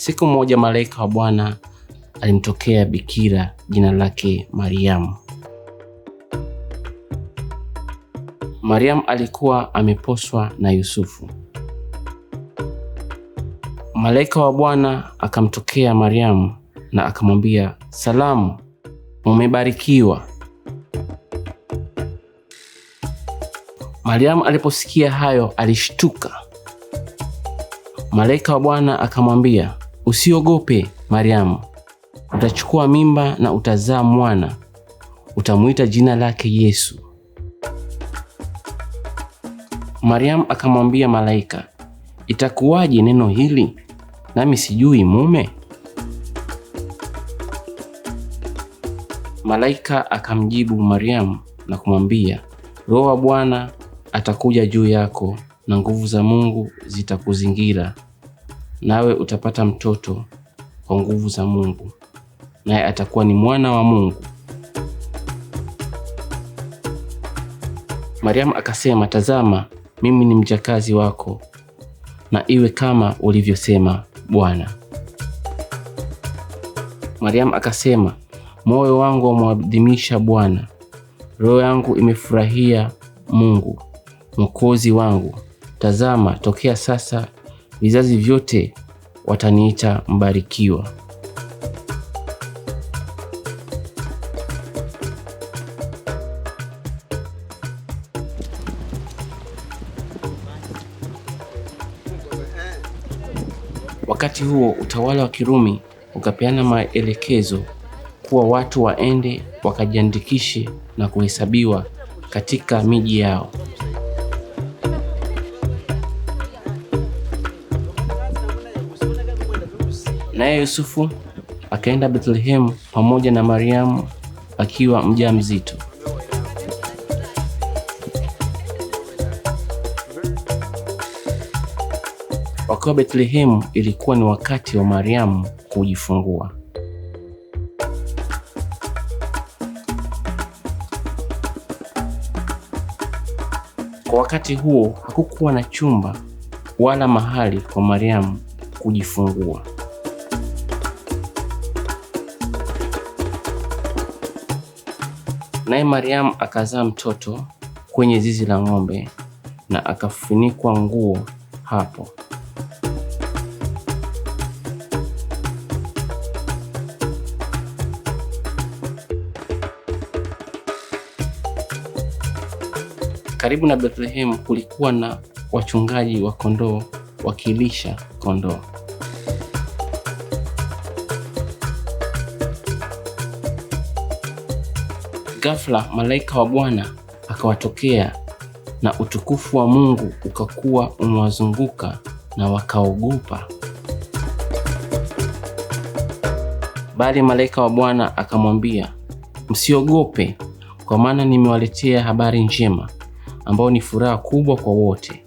Siku moja malaika wa Bwana alimtokea bikira jina lake Mariamu. Mariamu alikuwa ameposwa na Yusufu. Malaika wa Bwana akamtokea Mariamu na akamwambia, "Salamu, umebarikiwa." Mariamu aliposikia hayo alishtuka. Malaika wa Bwana akamwambia, "Usiogope Mariamu, utachukua mimba na utazaa mwana, utamuita jina lake Yesu." Mariamu akamwambia malaika, "Itakuwaje neno hili, nami sijui mume?" Malaika akamjibu Mariamu na kumwambia, "Roho wa Bwana atakuja juu yako na nguvu za Mungu zitakuzingira, nawe utapata mtoto kwa nguvu za Mungu, naye atakuwa ni mwana wa Mungu." Mariamu akasema, "Tazama, mimi ni mjakazi wako, na iwe kama ulivyosema, Bwana." Mariamu akasema, "Moyo wangu wamwadhimisha Bwana, roho yangu imefurahia Mungu Mwokozi wangu. Tazama, tokea sasa vizazi vyote wataniita mbarikiwa." Wakati huo utawala wa Kirumi ukapeana maelekezo kuwa watu waende wakajiandikishe na kuhesabiwa katika miji yao. Naye Yusufu akaenda Bethlehemu pamoja na Mariamu akiwa mjamzito. Wakiwa Bethlehemu, ilikuwa ni wakati wa Mariamu kujifungua. Kwa wakati huo hakukuwa na chumba wala mahali kwa Mariamu kujifungua. Naye Mariamu akazaa mtoto kwenye zizi la ng'ombe na akafunikwa nguo hapo. Karibu na Bethlehem kulikuwa na wachungaji wa kondoo wakilisha kondoo. Ghafla malaika wa Bwana akawatokea na utukufu wa Mungu ukakuwa umewazunguka na wakaogopa. Bali malaika wa Bwana akamwambia, "Msiogope, kwa maana nimewaletea habari njema ambayo ni furaha kubwa kwa wote.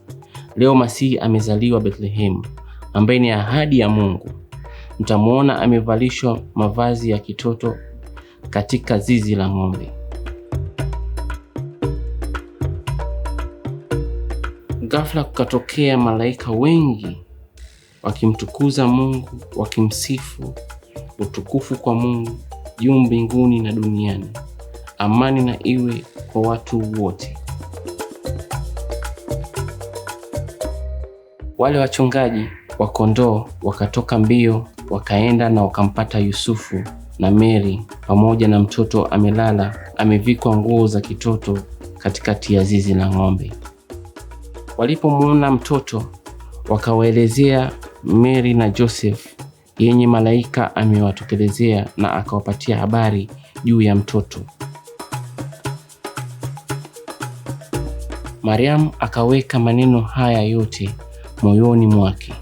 Leo Masihi amezaliwa Bethlehemu, ambaye ni ahadi ya Mungu. Mtamuona amevalishwa mavazi ya kitoto katika zizi la ng'ombe." Ghafla kukatokea malaika wengi wakimtukuza Mungu, wakimsifu, utukufu kwa Mungu juu mbinguni na duniani, amani na iwe kwa watu wote. Wale wachungaji wa kondoo wakatoka mbio, wakaenda na wakampata Yusufu na Meri pamoja na mtoto amelala, amevikwa nguo za kitoto katikati ya zizi la ng'ombe. Walipomuona mtoto wakawaelezea Meri na Joseph yenye malaika amewatokelezea na akawapatia habari juu ya mtoto. Mariamu akaweka maneno haya yote moyoni mwake.